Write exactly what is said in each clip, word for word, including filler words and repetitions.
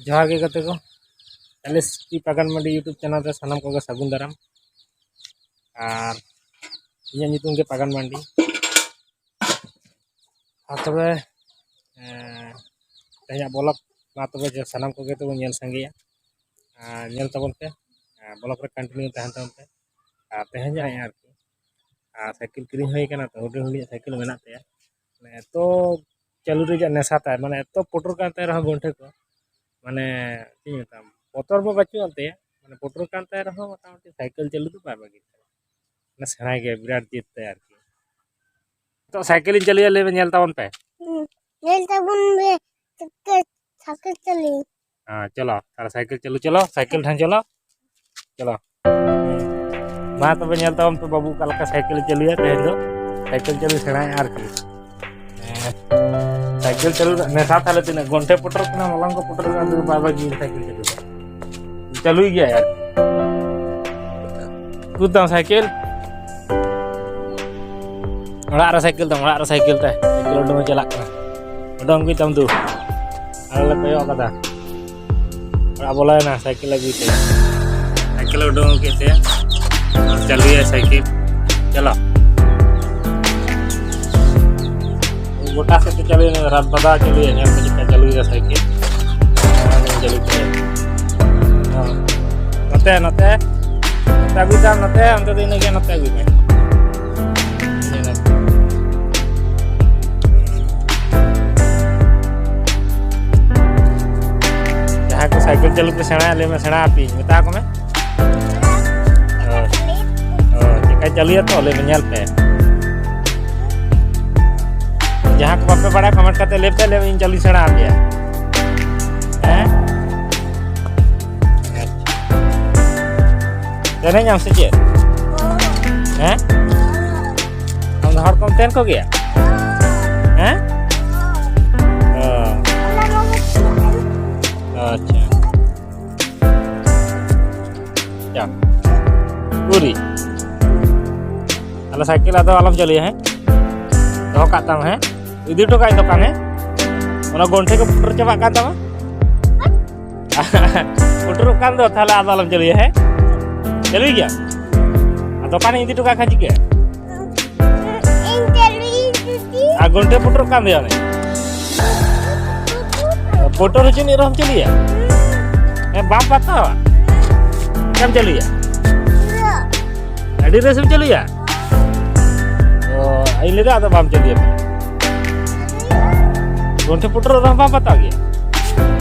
ᱡᱚᱦᱟᱨ ᱜᱮ ᱜᱟᱛᱮ ᱠᱚ, ᱮᱞ ᱮᱥ ᱯᱤ ᱯᱟᱜᱟᱱ ᱢᱟᱱᱰᱤ YouTube ᱪᱮᱱᱮᱞ ᱨᱮ ᱥᱟᱱᱟᱢ ᱠᱚᱜᱮ ᱥᱟᱹᱜᱩᱱ ᱫᱟᱨᱟᱢ᱾ ᱟᱨ ᱤᱧᱟᱹᱜ ᱧᱩᱛᱩᱢ ᱜᱮ ᱯᱟᱜᱟᱱ ᱢᱟᱱᱰᱤ᱾ ᱟᱨ ᱛᱚᱵᱮ, ᱮᱸ, ᱛᱮᱦᱮᱧᱟᱜ ᱵᱞᱚᱜ ᱢᱟ ᱛᱚᱵᱮ ᱡᱮ ᱥᱟᱱᱟᱢ ᱠᱚᱜᱮ ᱛᱚᱵᱚ ᱧᱮᱞ ᱥᱟᱸᱜᱮᱭᱟ᱾ ᱟᱨ ᱧᱮᱞ ᱛᱟᱵᱚᱱ ᱯᱮ, ᱟᱨ ᱵᱞᱚᱜ ᱨᱮ ᱠᱚᱱᱴᱤᱱᱤᱭᱩ ᱛᱟᱦᱮᱱ ᱛᱟᱵᱚᱱ ᱯᱮ᱾ ᱟᱨ ᱛᱮᱦᱮᱧᱟᱜ ᱟᱨᱠᱤ, ᱟᱨ ᱥᱟᱭᱠᱮᱞ ᱠᱤᱨᱤᱧ ᱦᱩᱭ ᱠᱟᱱᱟ, ᱛᱚ ᱦᱩᱰᱤᱧ ᱦᱩᱰᱤᱧᱟᱜ ᱥᱟᱭᱠᱮᱞ ᱢᱮᱱᱟᱜ ᱛᱟᱭᱟ᱾ ᱢᱟᱱᱮ ᱮᱛᱚ ᱪᱟᱹᱞᱩ ᱨᱮᱭᱟᱜ ᱱᱮᱥᱟ ᱛᱟᱭ, ᱢᱟᱱᱮ ᱮᱛᱚ ᱯᱚᱴᱚᱨ ᱠᱟᱱ ᱛᱟᱭ ᱨᱮᱦᱚᱸ ᱜᱚᱱᱴᱷᱮ ᱠᱚ, ᱢᱟᱱᱮ ᱪᱮᱫ ᱤᱧ ᱢᱮᱛᱟᱢ, ᱵᱚᱛᱚᱨ ᱢᱟ ᱵᱟᱹᱪᱩᱜ ᱟᱱ ᱛᱟᱭᱟ, ᱢᱟᱱᱮ ᱯᱚᱴᱚᱨ ᱠᱟᱱ ᱛᱟᱭ ᱨᱮᱦᱚᱸ ᱢᱚᱴᱟᱢᱩᱴᱤ ᱥᱟᱭᱠᱮᱞ ᱪᱟᱹᱞᱩ ᱫᱚ ᱵᱟᱭ ᱵᱟᱹᱜᱤ ᱠᱟᱱᱟ᱾ ᱢᱟᱱᱮ ᱥᱮᱬᱟᱭ ᱜᱮᱭᱟ, ᱵᱤᱨᱟᱴ ᱡᱮᱫ ᱛᱟᱭ ᱟᱨᱠᱤ᱾ ᱱᱤᱛᱚᱜ ᱥᱟᱭᱠᱮᱞ ᱤᱧ ᱪᱟᱹᱞᱩᱭᱟ, ᱞᱟᱹᱭ ᱢᱮ, ᱧᱮᱞ ᱛᱟᱵᱚᱱ ᱯᱮ᱾ ᱦᱩᱸ, ᱧᱮᱞ ᱛᱟᱵᱚᱱ ᱯᱮ, ᱥᱟᱭᱠᱮᱞ, ᱥᱟᱭᱠᱮᱞ ᱪᱟᱹᱞᱩ᱾ ᱦᱮᱸ, ᱪᱚᱞᱚ, ᱛᱟᱦᱞᱮ ᱥᱟᱭᱠᱮᱞ ᱪᱟᱹᱞᱩ, ᱪᱚᱞᱚ, ᱥᱟᱭᱠᱮᱞ ᱴᱷᱮᱱ ᱪᱚᱞᱚ, ᱪᱚᱞᱚ᱾ ᱢᱟ ᱛᱚᱵᱮ ᱧᱮᱞ ᱛᱟᱵᱚᱱ ᱯᱮ ᱵᱟᱹᱵᱩ ᱚᱠᱟ ᱞᱮᱠᱟ ᱥᱟᱭᱠᱮᱞ ᱪᱟᱹᱞᱩᱭᱟ ᱛᱮᱦᱮᱧ ᱫᱚ᱾ ᱥᱟᱭᱠᱮᱞ ᱪᱟᱹᱞᱩ ᱥᱮᱬᱟᱭᱟ ᱟᱨᱠᱤ᱾ ᱦᱮᱸ, ᱥᱟᱭᱠᱮᱞ ᱪᱟᱹᱞᱩ ᱨᱮᱱᱟᱜ ᱱᱮᱥᱟ ᱛᱟᱦᱞᱮ ᱛᱤᱱᱟᱹᱜ ᱜᱚᱱᱴᱷᱮ ᱯᱚᱴᱚᱨ ᱠᱟᱱᱟ, ᱢᱚᱞᱚᱝ ᱠᱚ ᱯᱚᱴᱚᱨ ᱠᱟᱱᱟ, ᱛᱚᱵᱮ ᱵᱟᱭ ᱵᱟᱹᱜᱤᱭᱟ ᱥᱟᱭᱠᱮᱞ ᱪᱟᱹᱞᱩ ᱫᱚ᱾ ᱪᱟᱹᱞᱩᱭ ᱜᱮᱭᱟᱭ ᱟᱨᱠᱤ᱾ ᱛᱩᱫ ᱛᱟᱢ ᱥᱟᱭᱠᱮᱞ᱾ ᱚᱲᱟᱜ ᱨᱮ ᱥᱟᱭᱠᱮᱞ ᱛᱟᱢ, ᱚᱲᱟᱜ ᱨᱮ ᱥᱟᱭᱠᱮᱞ ᱛᱟᱭ᱾ ᱥᱟᱭᱠᱮᱞ ᱩᱰᱩᱝ ᱮ ᱪᱟᱞᱟᱜ ᱠᱟᱱᱟ᱾ ᱩᱰᱩᱝ ᱟᱹᱜᱩᱭ ᱛᱟᱢ ᱫᱩ᱾ ᱟᱞᱮ ᱞᱮ ᱠᱚᱭᱚᱜ ᱠᱟᱫᱟ᱾ ᱚᱲᱟᱜ ᱵᱚᱞᱚᱭᱮᱱᱟ ᱥᱟᱭᱠᱮᱞ ᱟᱹᱜᱩᱭ ᱛᱮ᱾ ᱥᱟᱭᱠᱮᱞ ᱮ ᱩᱰᱩᱝ ᱟᱹᱜᱩ ᱠᱮᱫ ᱛᱮ ᱪᱟᱹᱞᱩᱭᱟᱭ ᱥᱟᱭᱠᱮᱞ᱾ ᱪᱟᱞᱟᱣ᱾ ᱜᱚᱴᱟ ᱥᱮᱫ ᱛᱮ ᱪᱟᱹᱞᱩᱭᱮᱱᱟ, ᱨᱟᱛ ᱵᱟᱫᱟ ᱪᱟᱹᱞᱩᱭᱟ, ᱧᱮᱞ ᱯᱮ ᱪᱮᱫᱠᱟ ᱪᱟᱹᱞᱩᱭᱮᱫᱟ ᱥᱟᱭᱠᱮᱞ᱾ ᱱᱚᱣᱟ ᱜᱮ ᱪᱟᱹᱞᱩ ᱠᱮᱫᱟ᱾ ᱦᱚᱸ᱾ ᱱᱚᱛᱮ, ᱱᱚᱛᱮ᱾ ᱱᱚᱛᱮ ᱟᱹᱜᱩᱭ ᱛᱟᱢ, ᱱᱚᱛᱮ, ᱚᱱᱛᱮ ᱫᱚ ᱤᱱᱟᱹᱜ ᱜᱮ, ᱱᱚᱛᱮ ᱟᱹᱜᱩᱭ ᱢᱮ᱾ ᱤᱱᱟᱹ᱾ ᱡᱟᱦᱟᱸᱭ ᱠᱚ ᱥᱟᱭᱠᱮᱞ ᱪᱟᱹᱞᱩ ᱯᱮ ᱥᱮᱬᱟᱭᱟ, ᱞᱟᱹᱭ ᱢᱮ, ᱥᱮᱬᱟ ᱟᱯᱮᱭᱟᱹᱧ, ᱢᱮᱛᱟ ᱠᱚ ᱢᱮ᱾ ᱦᱳᱭ᱾ ᱦᱳᱭ, ᱪᱮᱫᱠᱟᱭ ᱪᱟᱹᱞᱩᱭᱟ ᱛᱚ, ᱞᱟᱹᱭ ᱢᱮ, ᱧᱮᱞ ᱯᱮ᱾ ᱡᱟᱦᱟᱸ ᱠᱚ ᱵᱟᱯᱮ ᱵᱟᱲᱟᱭᱟ, ᱠᱚᱢᱮᱱᱴ ᱠᱟᱛᱮ ᱞᱟᱹᱭ ᱯᱮ, ᱞᱟᱹᱭ ᱢᱮ, ᱤᱧ ᱪᱟᱹᱞᱩᱧ ᱥᱮᱬᱟ ᱟᱯᱮᱭᱟ᱾ ᱦᱮᱸ? ᱟᱪᱪᱷᱟ᱾ ᱮᱱᱮᱡ ᱟᱢ ᱥᱮ ᱪᱮᱫ? ᱦᱮᱸ? ᱟᱢ ᱫᱚ ᱦᱚᱲ ᱠᱚᱢ ᱛᱮᱱ ᱠᱚᱜᱮᱭᱟ? ᱦᱮᱸ? ᱚ᱾ ᱟᱪᱪᱷᱟ᱾ ᱪᱟ᱾ ᱩᱨᱤ᱾ ᱛᱟᱦᱞᱮ ᱥᱟᱭᱠᱮᱞ ᱟᱫᱚ ᱟᱞᱚᱢ ᱪᱟᱹᱞᱩᱭᱟ, ᱦᱮᱸ? ᱫᱚᱦᱚ ᱠᱟᱜ ᱛᱟᱢ, ᱦᱮᱸ? ᱤᱫᱤ ᱦᱚᱴᱚ ᱠᱟᱜ ᱫᱚᱠᱟᱱ, ᱦᱮᱸ? ᱚᱱᱟ ᱜᱚᱱᱴᱷᱮ ᱠᱚ ᱯᱩᱴᱩᱨ ᱪᱟᱵᱟᱜ ᱠᱟᱱ ᱛᱟᱢᱟ᱾ ᱯᱩᱴᱩᱨᱚᱜ ᱠᱟᱱ ᱫᱚ, ᱛᱟᱦᱞᱮ ᱟᱫᱚ ᱟᱞᱚᱢ ᱪᱟᱹᱞᱩᱭᱟ, ᱦᱮᱸ? ᱪᱟᱹᱞᱩᱭ ᱜᱮᱭᱟ? ᱟᱨ ᱫᱚᱠᱟᱱᱤᱧ ᱤᱫᱤ ᱦᱚᱴᱚ ᱠᱟᱜ ᱠᱷᱟᱱ ᱪᱤᱠᱟᱹᱜᱼᱟ? ᱤᱧ ᱪᱟᱹᱞᱩᱭᱤᱧ ᱡᱩᱫᱤ᱾ ᱟᱨ ᱜᱚᱱᱴᱷᱮ ᱯᱩᱴᱩᱨᱚᱜ ᱠᱟᱱ ᱫᱚᱭᱟ ᱚᱱᱮ᱾ ᱯᱩᱴᱩᱨ ᱦᱚᱪᱚᱱᱤᱡ ᱨᱮᱦᱚᱸᱢ ᱪᱟᱹᱞᱩᱭᱟ? ᱦᱮᱸ, ᱵᱟᱢ ᱯᱟᱛᱟᱣᱟ? ᱪᱮᱠᱟᱢ ᱪᱟᱹᱞᱩᱭᱟ? ᱟᱹᱰᱤ ᱨᱟᱹᱥᱮᱢ ᱪᱟᱹᱞᱩᱭᱟ? ᱚ, ᱤᱧ ᱞᱟᱹᱭᱫᱟ ᱟᱫᱚ ᱵᱟᱢ ᱪᱟᱹᱞᱩᱭᱟ᱾ ᱜᱚᱱᱴᱷᱮ ᱯᱩᱴᱩᱨᱚᱜ ᱨᱮᱦᱚᱸ ᱵᱟᱢ ᱯᱟᱛᱟᱣ ᱜᱮᱭᱟ?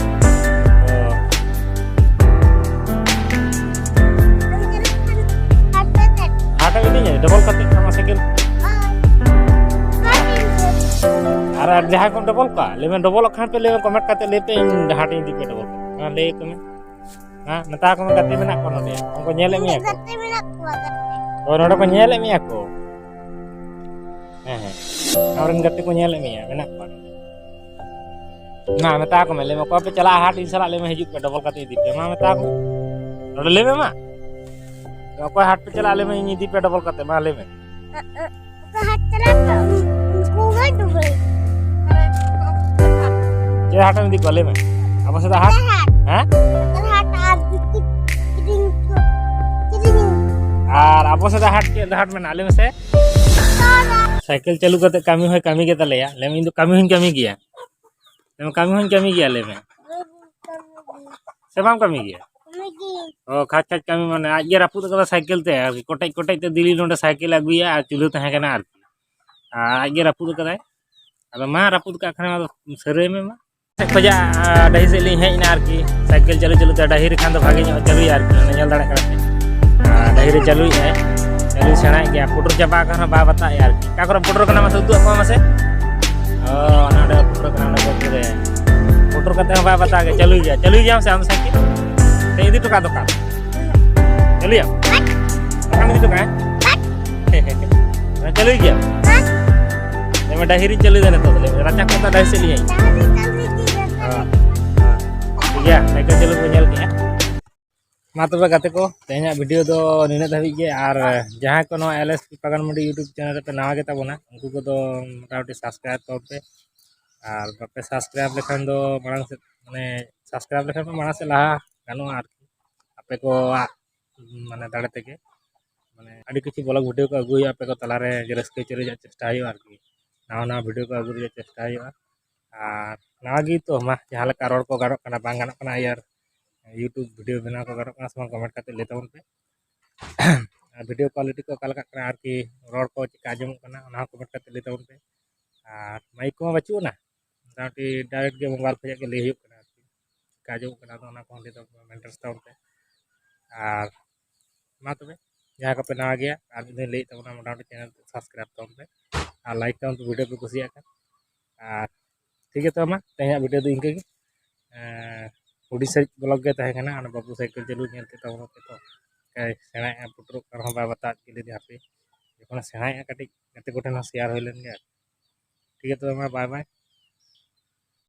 ᱚ᱾ ᱦᱟᱴ ᱤᱫᱤᱧᱟ, ᱰᱚᱵᱚᱞ ᱠᱟᱛᱮ ᱟᱢᱟᱜ ᱥᱟᱭᱠᱮᱞ᱾ ᱟᱨ, ᱟᱨ ᱡᱟᱦᱟᱸᱭ ᱠᱚᱢ ᱰᱚᱵᱚᱞ ᱠᱚᱣᱟ, ᱞᱟᱹᱭ ᱢᱮ, ᱰᱚᱵᱚᱞᱚᱜ ᱠᱷᱟᱱ ᱯᱮ, ᱞᱟᱹᱭ ᱢᱮ, ᱠᱚᱢᱮᱱᱴ ᱠᱟᱛᱮ ᱞᱟᱹᱭ ᱯᱮ, ᱤᱧ ᱦᱟᱴ ᱤᱧ ᱤᱫᱤ ᱯᱮ ᱰᱚᱵᱚᱞ ᱠᱟᱛᱮ᱾ ᱦᱮᱸ, ᱞᱟᱹᱭ ᱟᱠᱚ ᱢᱮ᱾ ᱦᱮᱸ, ᱢᱮᱛᱟ ᱠᱚ ᱢᱮ, ᱜᱟᱛᱮ ᱢᱮᱱᱟᱜ ᱠᱚᱣᱟ ᱱᱚᱰᱮ, ᱩᱱᱠᱩ ᱧᱮᱞᱮᱫ ᱢᱮᱭᱟ ᱠᱚ᱾ ᱜᱟᱛᱮ ᱢᱮᱱᱟᱜ ᱠᱚᱣᱟ, ᱜᱟᱛᱮ᱾ ᱦᱳᱭ, ᱱᱚᱰᱮ ᱠᱚ ᱧᱮᱞᱮᱫ ᱢᱮᱭᱟ ᱠᱚ᱾ ᱦᱮᱸ, ᱦᱮᱸ, ᱟᱢᱨᱮᱱ ᱜᱟᱛᱮ ᱠᱚ ᱧᱮᱞᱮᱫ ᱢᱮᱭᱟ, ᱢᱮᱱᱟᱜ ᱠᱚᱣᱟ᱾ ᱢᱟ, ᱢᱮᱛᱟ ᱠᱚ ᱢᱮ, ᱞᱟᱹᱭ ᱢᱮ, ᱚᱠᱚᱭ ᱯᱮ ᱪᱟᱞᱟᱜᱼᱟ ᱦᱟᱴ ᱤᱧ ᱥᱟᱞᱟᱜ, ᱞᱟᱹᱭ ᱢᱮ, ᱦᱤᱡᱩᱜ ᱯᱮ, ᱰᱚᱵᱚᱞ ᱠᱟᱛᱮ ᱤᱫᱤ ᱯᱮ᱾ ᱢᱟ, ᱢᱮᱛᱟ ᱠᱚ ᱢᱮ᱾ ᱱᱚᱰᱮ ᱞᱟᱹᱭ ᱢᱮ, ᱢᱟ᱾ ᱚᱠᱚᱭ ᱦᱟᱴ ᱯᱮ ᱪᱟᱞᱟᱜᱼᱟ, ᱞᱟᱹᱭ ᱢᱮ, ᱤᱧ ᱤᱫᱤ ᱯᱮ ᱰᱚᱵᱚᱞ ᱠᱟᱛᱮ, ᱢᱟ, ᱞᱟᱹᱭ ᱢᱮ᱾ ᱚᱠᱚᱭ ᱦᱟᱴ ᱪᱟᱞᱟᱜ ᱯᱮ, ᱩᱱᱠᱩ ᱜᱮ ᱰᱩᱵᱟᱹᱭ᱾ ᱪᱮᱫ ᱦᱟᱴᱮᱢ ᱤᱫᱤ ᱠᱚᱣᱟ, ᱞᱟᱹᱭ ᱢᱮ? ᱟᱵᱚ ᱥᱮᱫᱟᱜ ᱦᱟᱴ? ᱦᱮᱸ? ᱦᱟᱴ ᱟᱨ ᱠᱤᱨᱤᱧ, ᱠᱤᱨᱤᱧ᱾ ᱟᱨ ᱟᱵᱚ ᱥᱮᱫᱟᱜ ᱦᱟᱴ ᱪᱮᱫ ᱦᱟᱴ ᱢᱮᱱᱟᱜᱼᱟ, ᱞᱟᱹᱭ ᱢᱮᱥᱮ? ᱥᱟᱭᱠᱮᱞ ᱪᱟᱹᱞᱩ ᱠᱟᱛᱮ ᱠᱟᱹᱢᱤ ᱦᱚᱸᱭ ᱠᱟᱹᱢᱤ ᱜᱮ ᱛᱟᱞᱮᱭᱟ᱾ ᱞᱟᱹᱭ ᱢᱮ, ᱤᱧ ᱫᱚ ᱠᱟᱹᱢᱤ ᱦᱚᱸᱧ ᱠᱟᱹᱢᱤ ᱜᱮᱭᱟ᱾ ᱞᱟᱹᱭ ᱢᱮ, ᱠᱟᱹᱢᱤ ᱦᱚᱸᱧ ᱠᱟᱹᱢᱤ ᱜᱮᱭᱟ, ᱞᱟᱹᱭ ᱢᱮ᱾ ᱥᱮ ᱵᱟᱢ ᱠᱟᱹᱢᱤ ᱜᱮᱭᱟ? ᱚ, ᱠᱷᱟᱪ ᱠᱷᱟᱪ ᱠᱟᱹᱢᱤ ᱢᱟᱱᱮ, ᱟᱡ ᱜᱮ ᱨᱟᱹᱯᱩᱫ ᱠᱟᱫᱟ ᱥᱟᱭᱠᱮᱞ ᱛᱮ ᱟᱨᱠᱤ, ᱠᱚᱴᱮᱡ ᱠᱚᱴᱮᱡ ᱛᱮ ᱫᱤᱞᱤ ᱱᱚᱰᱮ ᱥᱟᱭᱠᱮᱞ ᱟᱹᱜᱩᱭᱟ ᱟᱨ ᱪᱩᱞᱦᱟᱹ ᱛᱟᱦᱮᱸ ᱠᱟᱱᱟ ᱟᱨᱠᱤ, ᱟᱨ ᱟᱡ ᱜᱮ ᱨᱟᱹᱯᱩᱫ ᱠᱟᱫᱟᱭ᱾ ᱟᱫᱚ ᱢᱟ, ᱨᱟᱹᱯᱩᱫ ᱠᱟᱜ ᱠᱷᱟᱱᱮᱢ, ᱟᱫᱚ ᱥᱟᱹᱨᱟᱹᱭ ᱢᱮ ᱢᱟ᱾ ᱥᱮᱫ ᱠᱷᱚᱡᱟᱜ, ᱟᱨ ᱰᱟᱹᱦᱤ ᱥᱮᱫ ᱞᱤᱧ ᱦᱮᱡ ᱮᱱᱟ ᱟᱨᱠᱤ, ᱥᱟᱭᱠᱮᱞ ᱪᱟᱹᱞᱩ ᱪᱟᱹᱞᱩ ᱛᱮ᱾ ᱰᱟᱹᱦᱤ ᱨᱮ ᱠᱷᱟᱱ ᱫᱚ ᱵᱷᱟᱜᱮ ᱧᱚᱜ ᱪᱟᱹᱞᱩᱭᱟ ᱟᱨᱠᱤ, ᱚᱱᱟ ᱧᱮᱞ ᱫᱟᱲᱮᱭᱟᱜ ᱠᱟᱱᱟ ᱯᱮ᱾ ᱟᱨ ᱰᱟᱹᱦᱤ ᱨᱮ ᱪᱟᱹᱞᱩᱭᱮᱫᱼᱟᱭ, ᱪᱟᱹᱞᱩ ᱥᱮᱬᱟᱭᱮᱫ ᱜᱮᱭᱟ, ᱯᱩᱴᱩᱨ ᱪᱟᱵᱟ ᱟᱠᱟᱱ ᱨᱮᱦᱚᱸ ᱵᱟᱭ ᱵᱟᱛᱟᱜ ᱮᱫᱟ ᱟᱨᱠᱤ᱾ ᱚᱠᱟ ᱠᱚᱨᱮ ᱯᱩᱴᱩᱨ ᱠᱟᱱᱟ ᱢᱟᱥᱮ ᱩᱫᱩᱜ ᱟᱠᱚ ᱢᱮ ᱢᱟᱥᱮ᱾ ᱚ, ᱚᱱᱟ ᱚᱸᱰᱮ ᱯᱩᱴᱩᱨ ᱠᱟᱱᱟ, ᱚᱸᱰᱮ ᱵᱟᱹᱫᱽ ᱨᱮ᱾ ᱯᱩᱴᱩᱨ ᱠᱟᱛᱮ ᱦᱚᱸ ᱵᱟᱭ ᱵᱟᱛᱟᱜ ᱜᱮ, ᱪᱟᱹᱞᱩᱭ ᱜᱮᱭᱟ, ᱪᱟᱹᱞᱩᱭ ᱜᱮᱭᱟᱢ ᱥᱮ ᱟᱢ ᱥᱟᱭᱠᱮᱞ? ᱥᱮ ᱤᱫᱤ ᱦᱚᱴᱚ ᱠᱟᱜ ᱫᱚᱠᱟᱱ? ᱪᱟᱹᱞᱩᱭᱟᱢ? ᱵᱟᱠᱷᱟᱱ ᱤᱫᱤ ᱦᱚᱴᱚ ᱠᱟᱜ, ᱦᱮᱸ? ᱪᱟᱹᱞᱩᱭ ᱜᱮᱭᱟᱢ? ᱦᱮᱸ, ᱢᱟ ᱰᱟᱹᱦᱤ ᱨᱤᱧ ᱪᱟᱹᱞᱩᱭᱮᱫᱟ ᱱᱤᱛᱚᱜ ᱫᱚ, ᱨᱟᱪᱟ ᱠᱷᱚᱱ ᱫᱚ ᱰᱟᱹᱦᱤ ᱥᱮᱫ ᱞᱤᱧ ᱦᱮᱡ ᱮᱱᱟ᱾ ᱦᱮᱸ, ᱦᱮᱸ᱾ ᱴᱷᱤᱠ ᱜᱮᱭᱟ, ᱥᱟᱭᱠᱮᱞ ᱪᱟᱹᱞᱩ ᱯᱮ ᱧᱮᱞ ᱠᱮᱜᱼᱟ᱾ ᱢᱟ ᱛᱚᱵᱮ ᱜᱟᱛᱮ ᱠᱚ, ᱛᱮᱦᱮᱧᱟᱜ ᱵᱷᱤᱰᱤᱭᱳ ᱫᱚ ᱱᱤᱱᱟᱹᱜ ᱫᱷᱟᱹᱵᱤᱡ ᱜᱮ᱾ ᱟᱨ ᱡᱟᱦᱟᱸᱭ ᱠᱚ ᱱᱚᱣᱟ ᱮᱞ ᱮᱥ ᱯᱤ ᱯᱟᱜᱟᱱ ᱢᱟᱹᱰᱤ ᱭᱩᱴᱩᱵᱽ ᱪᱮᱱᱮᱞ ᱨᱮᱯᱮ ᱱᱟᱣᱟ ᱜᱮᱛᱟ ᱵᱚᱱᱟ, ᱩᱱᱠᱩ ᱠᱚᱫᱚ ᱢᱚᱴᱟᱢᱩᱴᱤ ᱥᱟᱵᱥᱠᱨᱟᱭᱤᱵᱽ ᱛᱟᱵᱚᱱ ᱯᱮ᱾ ᱟᱨ ᱵᱟᱯᱮ ᱥᱟᱵᱥᱠᱨᱟᱭᱤᱵᱽ ᱞᱮᱠᱷᱟᱱ ᱫᱚ ᱢᱟᱲᱟᱝ ᱥᱮᱫ ᱢᱟᱱᱮ ᱥᱟᱵᱥᱠᱨᱟᱭᱤᱵᱽ ᱞᱮᱠᱷᱟᱱ ᱯᱮ ᱢᱟᱲᱟᱝ ᱥᱮᱫ ᱞᱟᱦᱟ ᱜᱟᱱᱚᱜᱼᱟ ᱟᱨᱠᱤ, ᱟᱯᱮ ᱠᱚᱣᱟᱜ ᱢᱟᱱᱮ ᱫᱟᱲᱮ ᱛᱮᱜᱮ᱾ ᱢᱟᱱᱮ ᱟᱹᱰᱤ ᱠᱤᱪᱷᱩ ᱵᱞᱚᱜ ᱵᱷᱤᱰᱤᱭᱳ ᱠᱚ ᱟᱹᱜᱩ ᱦᱩᱭᱩᱜᱼᱟ, ᱟᱯᱮ ᱠᱚ ᱛᱟᱞᱟᱨᱮ ᱡᱮ ᱨᱟᱹᱥᱠᱟᱹ ᱦᱚᱪᱚ ᱨᱮᱭᱟᱜ ᱪᱮᱥᱴᱟ ᱦᱩᱭᱩᱜᱼᱟ ᱟᱨᱠᱤ, ᱱᱟᱣᱟ ᱱᱟᱣᱟ ᱵᱷᱤᱰᱤᱭᱳ ᱠᱚ ᱟᱹᱜᱩ ᱨᱮᱭᱟᱜ ᱪᱮᱥᱴᱟ ᱦᱩᱭᱩᱜᱼᱟ᱾ ᱟᱨ ᱱᱟᱣᱟ ᱜᱮ ᱛᱚ ᱢᱟ, ᱡᱟᱦᱟᱸ ᱞᱮᱠᱟ ᱨᱚᱲ ᱠᱚ ᱜᱟᱱᱚᱜ ᱠᱟᱱᱟ ᱵᱟᱝ ᱜᱟᱱᱚᱜ ᱠᱟᱱᱟ, ᱤᱭᱟᱨ YouTube ᱵᱷᱤᱰᱤᱭᱳ ᱵᱮᱱᱟᱣ ᱠᱚ ᱜᱟᱱᱚᱜ ᱠᱟᱱᱟ ᱥᱮ ᱵᱟᱝ, ᱠᱚᱢᱮᱱᱴ ᱠᱟᱛᱮ ᱞᱟᱹᱭ ᱛᱟᱵᱚᱱ ᱯᱮ᱾ ᱟᱨ ᱵᱷᱤᱰᱤᱭᱳ ᱠᱳᱣᱟᱞᱤᱴᱤ ᱠᱚ ᱚᱠᱟ ᱞᱮᱠᱟᱜ ᱠᱟᱱᱟ ᱟᱨᱠᱤ, ᱨᱚᱲ ᱠᱚ ᱪᱮᱠᱟ ᱟᱸᱡᱚᱢᱚᱜ ᱠᱟᱱᱟ, ᱚᱱᱟ ᱦᱚᱸ ᱠᱚᱢᱮᱱᱴ ᱠᱟᱛᱮ ᱞᱟᱹᱭ ᱛᱟᱵᱚᱱ ᱯᱮ᱾ ᱟᱨ ᱢᱟᱭᱤᱠ ᱠᱚᱢᱟ ᱵᱟᱹᱪᱩᱜ ᱟᱱᱟ, ᱢᱚᱴᱟᱢᱩᱴᱤ ᱰᱟᱭᱨᱮᱠᱴ ᱜᱮ ᱢᱳᱵᱟᱭᱤᱞ ᱠᱷᱚᱱᱟᱜ ᱜᱮ ᱞᱟᱹᱭ ᱦᱩᱭᱩᱜ ᱠᱟᱱᱟ ᱟᱨᱠᱤ, ᱪᱮᱠᱟ ᱟᱸᱡᱚᱢᱚᱜ ᱠᱟᱱᱟ, ᱟᱫᱚ ᱚᱱᱟ ᱠᱚᱦᱚᱸ ᱞᱟᱹᱭ ᱛᱟᱵᱚᱱ ᱯᱮ, ᱢᱮᱱᱴᱮᱱᱥ ᱛᱟᱵᱚᱱ ᱯᱮ᱾ ᱟᱨ ᱢᱟ ᱛᱚᱵᱮ, ᱡᱟᱦᱟᱸᱭ ᱠᱚᱯᱮ ᱱᱟᱣᱟ ᱜᱮᱭᱟ, ᱟᱨ ᱢᱤᱫ ᱫᱷᱟᱣ ᱞᱟᱹᱭᱮᱫ ᱛᱟᱵᱚᱱᱟ, ᱢᱚᱴᱟᱢᱩᱴᱤ ᱪᱮᱱᱮᱞ ᱥᱟᱵᱥᱠᱨᱟᱭᱤᱵᱽ ᱛᱟᱵᱚᱱ ᱯᱮ ᱟᱨ ᱞᱟᱭᱤᱠ ᱛᱟᱵᱚᱱ ᱯᱮ ᱵᱷᱤᱰᱤᱭᱳ ᱯᱮ ᱠᱩᱥᱤᱭᱟᱜ ᱠᱷᱟᱱ᱾ ᱟᱨ ᱴᱷᱤᱠ ᱜᱮᱭᱟ, ᱛᱚᱵᱮ ᱢᱟ ᱛᱮᱦᱮᱧᱟᱜ ᱵᱷᱤᱰᱤᱭᱳ ᱫᱚ ᱤᱱᱠᱟᱹ ᱜᱮ᱾ ᱮᱸ, ᱦᱩᱰᱤᱧ ᱥᱟᱺᱦᱤᱡ ᱵᱞᱚᱜ ᱜᱮ ᱛᱟᱦᱮᱸ ᱠᱟᱱᱟ, ᱚᱱᱟ ᱵᱟᱹᱵᱩ ᱥᱟᱭᱠᱮᱞ ᱪᱟᱹᱞᱩ ᱧᱮᱞ ᱠᱮᱫ ᱛᱟᱵᱚᱱᱟ ᱯᱮ ᱛᱚ, ᱪᱤᱠᱟᱭ ᱥᱮᱬᱟᱭᱮᱫᱼᱟ, ᱯᱩᱴᱩᱨᱚᱜ ᱠᱟᱱ ᱨᱮᱦᱚᱸ ᱵᱟᱭ ᱵᱟᱛᱟᱣ ᱦᱚᱪᱚ ᱞᱮᱫᱮᱭᱟ ᱦᱟᱯᱮ, ᱡᱚᱠᱷᱚᱱᱮ ᱥᱮᱬᱟᱭᱮᱫᱼᱟ ᱠᱟᱹᱴᱤᱡ ᱜᱟᱛᱮ ᱠᱚᱴᱷᱮᱱ ᱦᱚᱸ ᱥᱮᱭᱟᱨ ᱦᱩᱭ ᱞᱮᱱ ᱜᱮ᱾ ᱴᱷᱤᱠ ᱜᱮᱭᱟ, ᱛᱚᱵᱮ ᱢᱟ ᱵᱟᱭ ᱵᱟᱭ᱾